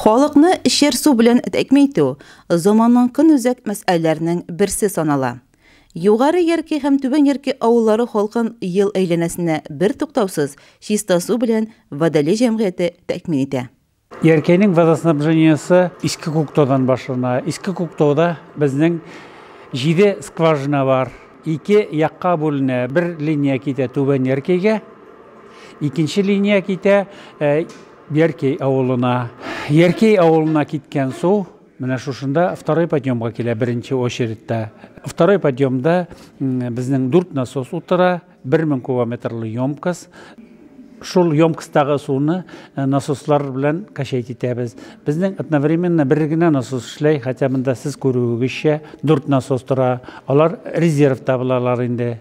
Халыкны эчәр су белән тәэмин итү заманның көнүзәк мәсьәләләренең берсе санала. Югары Ярки һәм Түбән Ярки авыллары халкын ел әйләнәсенә бертуктаусыз чиста су белән Водолей җәмгыяте тәэмин итә. Яркәйнең водоснабжениесе Иске Күктаудан башлана. Иске Күктауда безнең 7 скважина бар. Ике якка бүленә. Бер линия китә Түбән Яркәйгә, икенче линия китә Яркәй авылына. Яркәй авылына киткән су менә шушында второй подъемга килә беренче очередьта. Второй подъемда безнең 4 насос утыра, 1000 кубометрлы емкость. Шул емкостьтагы суны насослар белән качать итәбез. Безнең одновременно бер генә насос эшләй, хотя монда сез күрүегезчә 4 насос тора. Алар резервта булалар инде.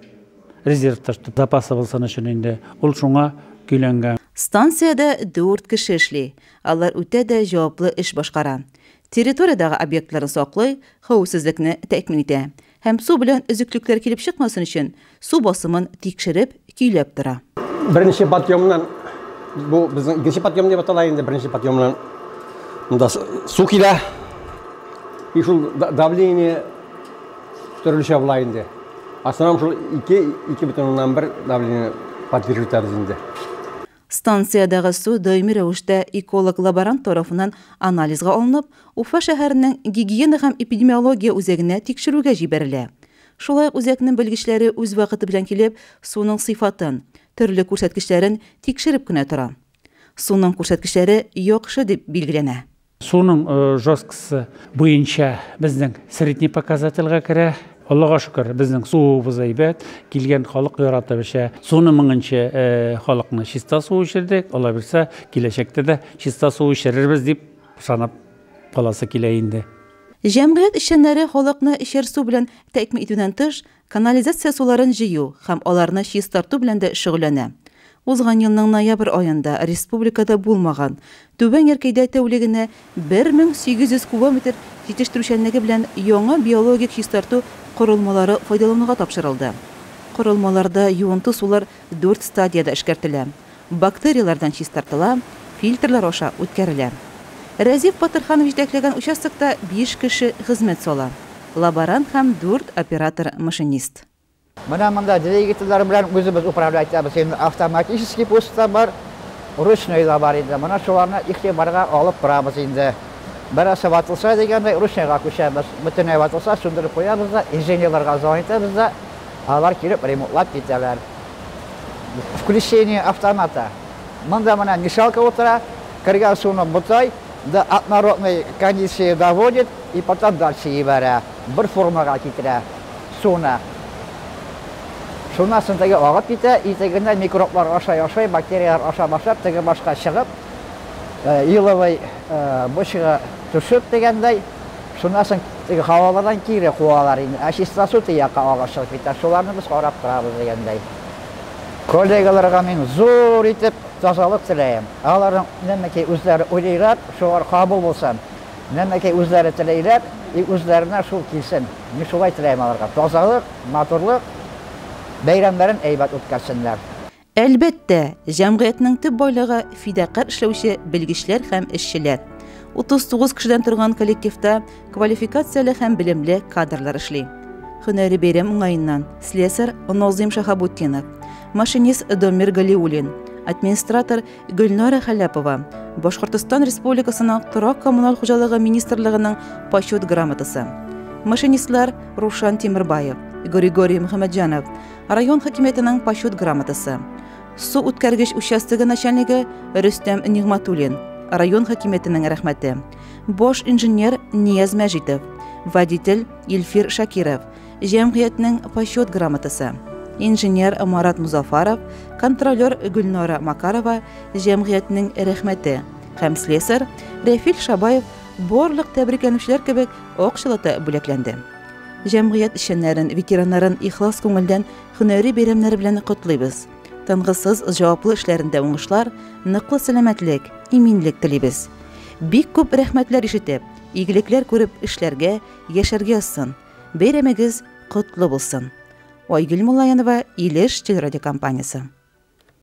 Резервта, чтобы запасы булсын өчен инде. Ул шуңа көйләнгән. Станциядә 4 кеше эшли. Алар үтә дә җаваплы эш башкара. Территориядәге объектларны саклый, хәвефсезлекне тәэмин итә. Һәм су белән өзеклекләр килеп чыкмасын өчен су басымын тикшереп, көйләп тора. Беренче подъемнан, бу безнең икенче подъем дип атала инде, беренче подъемнан монда су килә. И шул давление төрлечә була инде. Основном шул 2,1 давление поддерживать итәбез инде. Станциядәге су даими рәвештә эколог-лаборант тарафыннан анализга алынып, Уфа шәһәренең гигиена һәм эпидемиология үзәгенә тикшерүгә җибәрелә. Шулай ук үзәкнең белгечләре үз вакыты белән килеп, суның сыйфатын, төрле күрсәткечләрен тикшереп кенә тора. Суның күрсәткечләре яхшы дип билгеләнә. Суның жесткосы буенча безнең средний показательгә керә. Аллага шөкер, безнең суыбыз әйбәт, килгән халык яратып эчә. Суны моңынчы халыкны чиста су эчердек, алла бирсә, киләчәктә дә чиста су эчерербез дип ышанып каласы килә инде. Җәмгыять эшчәннәре халыкны эчәр су белән тәэмин итүдән тыш, канализация суларын җыю һәм аларны чистарту белән дә шөгыльләнә. Узган елның ноябрь аенда республикада булмаган Түбән Яркәйдә тәүлегенә 1800 кубометр җитештерүчәнлеге белән яңа биологик чистарту корылмалары файдалануга тапшырылды. Корылмаларда юынты сулар 4 стадиядә эшкәртелә. Бактерияләрдән чистартыла, фильтрлар аша үткәрелә. Рәзиф Батырханов җитәкләгән участокта 5 кеше хезмәт сала. Лаборант һәм 4 оператор-машинист. Менә монда двигательләр белән үзебез управлять итәбез. Инде автоматический пуск та бар, ручной да бар инде. Менә шуларны игътибарга алып торабыз инде. Берәрсе ватылса дигәндәй, ручнойга күчәбез. Бөтенләй ватылса, сүндереп куябыз да, инженерларга звонить итәбез дә, алар килеп ремонтлап китәләр. Включение автомата. Монда менә мешалка утыра, кергән суны бутый, до однородной кондиции доводит и потом дальше ебәрә. Бер формага китерә суны. Шуннан соң теге агып китә, и тегендә микроблар ашай-ашай, бактерияләр аша башлап, теге башка чыгып, иловый бочкага төшеп дигәндәй, шуннан соң теге һавалардан кире куалар инде. Ә чиста су теге якка агып чыгып китә. Шуларны без карап торабыз дигәндәй. Коллегаларга мин зур итеп тазалык теләем. Аларның нәмәкәй үзләре уйлыйлар, шулар кабул булсын. Нәмәкәй үзләре теләйләр, и үзләренә шул килсен. Мин шулай теләем аларга. Тазалык, матурлык, бәйрәмнәрен әйбәт үткәрсеннәр. Әлбәттә, җәмгыятьнең төп байлыгы фидакарь эшләүче белгечләр һәм эшчеләр. 39 кешедән торган коллективта квалификацияле һәм белемле кадрлар эшли. Һөнәри бәйрәм уңаеннан слесарь Назым Шахабутдинов, машинист Дамир Галиуллин, администратор Гөлнара Халапова, Башкортостан Республикасының торак коммуналь хуҗалыгы министрлыгының почет грамотасы. Машинистлар Рушан Тимирбаев, Григорий Мөхәммәтҗанов, район хакимиятенең почет грамотасы. Су үткәргеч участогы начальнигы Рөстәм Нигматуллин, район хакимиятенең рәхмәте. Баш инженер Нияз Мәҗитов, водитель Илфир Шакиров, җәмгыятьнең почет грамотасы. Инженер Марат Музафаров, контролер Гөлнара Макарова, җәмгыятьнең рәхмәте. Һәм слесарь Рәфил Шабаев барлык тәбрикләнүчеләр кебек акчалата бүләкләнде. Җәмгыять эшчәннәрен, ветераннарын ихлас күңелдән һөнәри бәйрәмнәре белән котлыйбыз. Тынгысыз җаваплы эшләрендә уңышлар, ныклы сәламәтлек, иминлек телибез. Бик күп рәхмәтләр ишетеп, игелекләр күреп эшләргә, яшәргә язсын. Бәйрәмегез котлы булсын. Айгөл Муллаянова, Илеш телерадиокомпаниясе.